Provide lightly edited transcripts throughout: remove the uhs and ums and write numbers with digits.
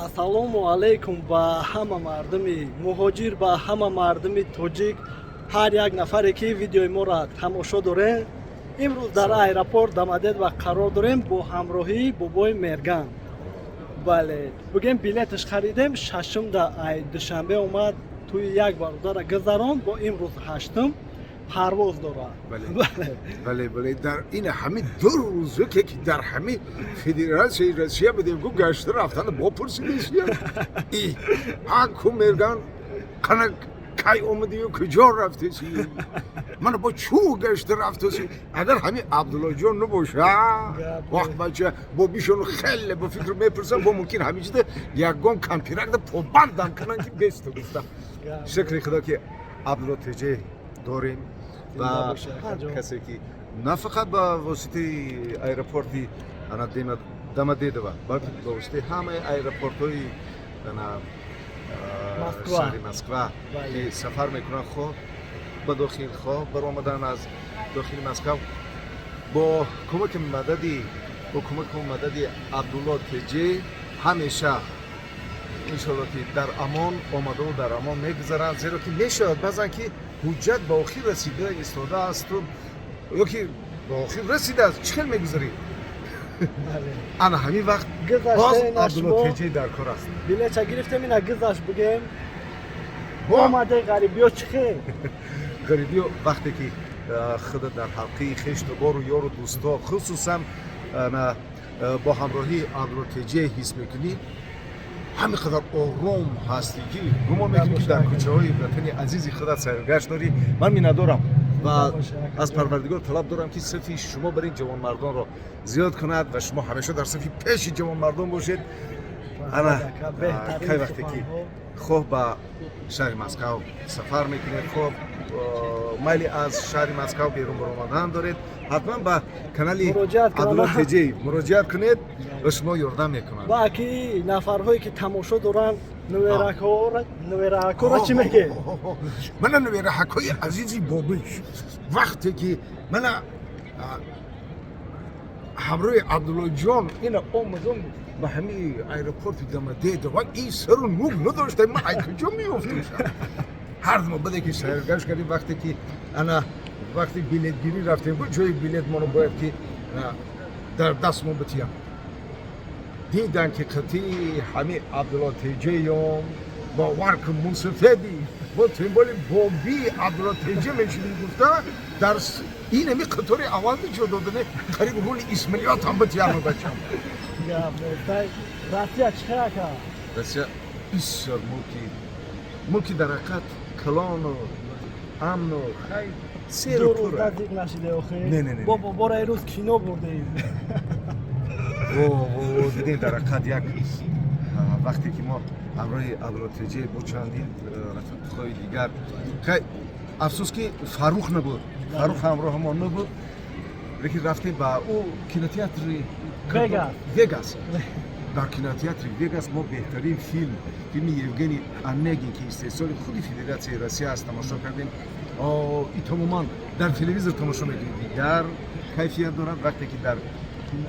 Ассалому алайкум ба ҳама мардуми муҳоҷир, ба ҳама мардуми тоҷик, ҳар як нафаре, ки видеои моро тамошо дорем. Имрӯз дар аэропорт Домодедово қарор дорем бо ҳамроҳии бобои Мерган. Бале, бигем, билеташ харидем шашумда, ай Душанбе омад, тӯи як бародара гузаронд, бо имрӯз ҳаштум парвоз дорад. Бале. Бале. Бале, дар ин ҳами 2 рӯза ки дар ҳами Федератсияи Россия будем, гу гашта рафтан бо пурсидесия и ҳаку Мерган қана, кай омадию, куҷо рафтеси, мана бо чӯ гашта рафтаси. Агар ҳами Абдуллоҷон набоша, вақт бача бо бишону хеле бо фикр мепурсам, бо мумкин ҳами чида ягон кампиракда побандам кунанд, ки бесту гуфта. Шукри Худо, ки Абдулло Теҷе дорем ва Зинда бошед, ҳар акаҷон. касе, ки на фақат ба воситаи аэропорти ана Домодедово, балки ба воситаи ҳамаи аэропортҳои ана Москва. шаҳри Москва ки сафар мекунанд, хоҳ ба дохил, хоҳ баромадан аз дохили Москва, бо кӯмаку мадади Абдулло Теҷе ҳамеша, иншоалло, ки дар амон омадаву дар амон мегузаранд, зеро ки мешавад баъзан, ки ҳуҷҷат ба охир расида истодаасту ё ки ба охир расидааст, чӣ хел мегузарӣ? Ана ҳамин вақт Гузашта боз ина Абдулло шумо Теҷе дар кор аст. Билетша гирифтем, ина гузашт, бигем, Бо омаде ғарибиё чӣ хел? Ғарибиё, вақте ки худа дар ҳалқаи хештобору ёру дӯсто, хусусан ана бо ҳамроҳии Абдулло Теҷе ҳис мекунӣ, ҳамин қадар ором ҳастӣ, ки гумон мекунӣ, ки дар кӯчаҳои ватани азизи худат сайргашт дорӣ. Ман миннатдорам ва аз Парвардигор талаб дорам, ки сафи шумо бар ин ҷавонмардонро зиёд кунад ва шумо ҳамеша дар сафи пеши ҷавонмардон бошед. Ана кай вақте ки хоҳ ба шаҳри Москав сафар мекунед, хоҳ майли аз шаҳри Москав берун баромадан доред, ҳатман ба канали Муроҷиат кунанд. Абдулло Теҷей муроҷиат кунед ва шумо ёрдам мекунанд. Ва ки нафарҳое, ки тамошо доранд, нувераҳакоро чӣ мегӯед? Мана, нувераҳакҳои азизи бобиш, вақте ки мана ҳамроҳи Абдуллоҷон ина омадам ба ҳамин аэропорти Домодедово, ин сару нук надоштам, ман ай куҷо меёфтам? Ҳар мо баде ки сайргашт кардем, вақте ки ана вақти билетгирӣ рафтем, ку ҷои билетмоно бояд ки дар дастмо битиям, дидан ки қатъи ҳамин Абдулло Теҷеём, бовар кун, мусафеди бо тимболи боби Абдулло Теҷе мешудем, гуфта, дар ин ҳами қатори аввал ҷо додане, қариб рули исмилиётам битиям, бачам. Гап нест. Россия чӣ хел, ака? Россия бисёр мулки дар ҳақиқат калону амну хай серу 2 рӯз пур. Наздик нашиде охи? Не, не, не. Бо бора рӯз кино бурдем. О, дидем, дар ҳақиқат як вақте ки мо ҳамроҳи Абдулло Теҷе бо чандин рафиқҳои дигар, хай, афсӯс, ки Фаррух набуд, Фаррух ҳамроҳамон набуд, лекин рафтем ба ӯ кинотеатри Вегас. Вегас. Дар кинотеатри Вегас мо беҳтарин филм, филми Евгений Онегин, ки истеҳсоли худи Федератсияи Россия аст, тамошо кардем. И тамоман дар телевизор тамошо мекунӣ, дигар кайфият дорад. Вақте ки дар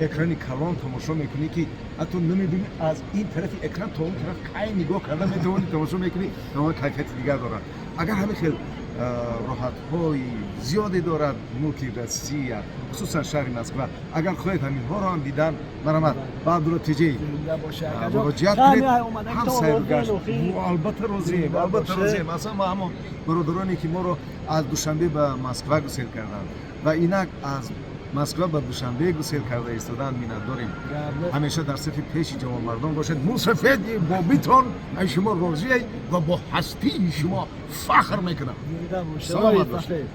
экрани калон тамошо мекунӣ, ки ҳатто намедонӣ аз ин тарафи экран то он тараф кай нигоҳ карда метавонӣ, тамошо мекунӣ, тамоман кайфияти дигар дорад. Агар ҳамин хел роҳатҳои зиёде дорад мулки Россия, хусусан шаҳри Москва, агар хоҳед ҳаминҳоро ҳам дидан, марҳамат, ба Абдулло Теҷей Зинда бошед, акаҷон. муроҷиат Хай, кунед. ай, омадагитон Ҳам сайргашт розием, охи? Албатта розием. Зинда Албатта бошед. розием. Аслан ма ҳамон бародароне, ки моро аз Душанбе ба Москва гусел карданд ва инак аз Москва ба Душанбе гусел карда истодаанд, миннатдорем. Гап нест. Ҳамеша дар сафи пеши ҷавонмардон бошед. Мусафеди бобитон аз шумо розие ва бо ҳастии шумо фахр мекунам. Зинда бошед. Саломат Ой, бошед. сафед.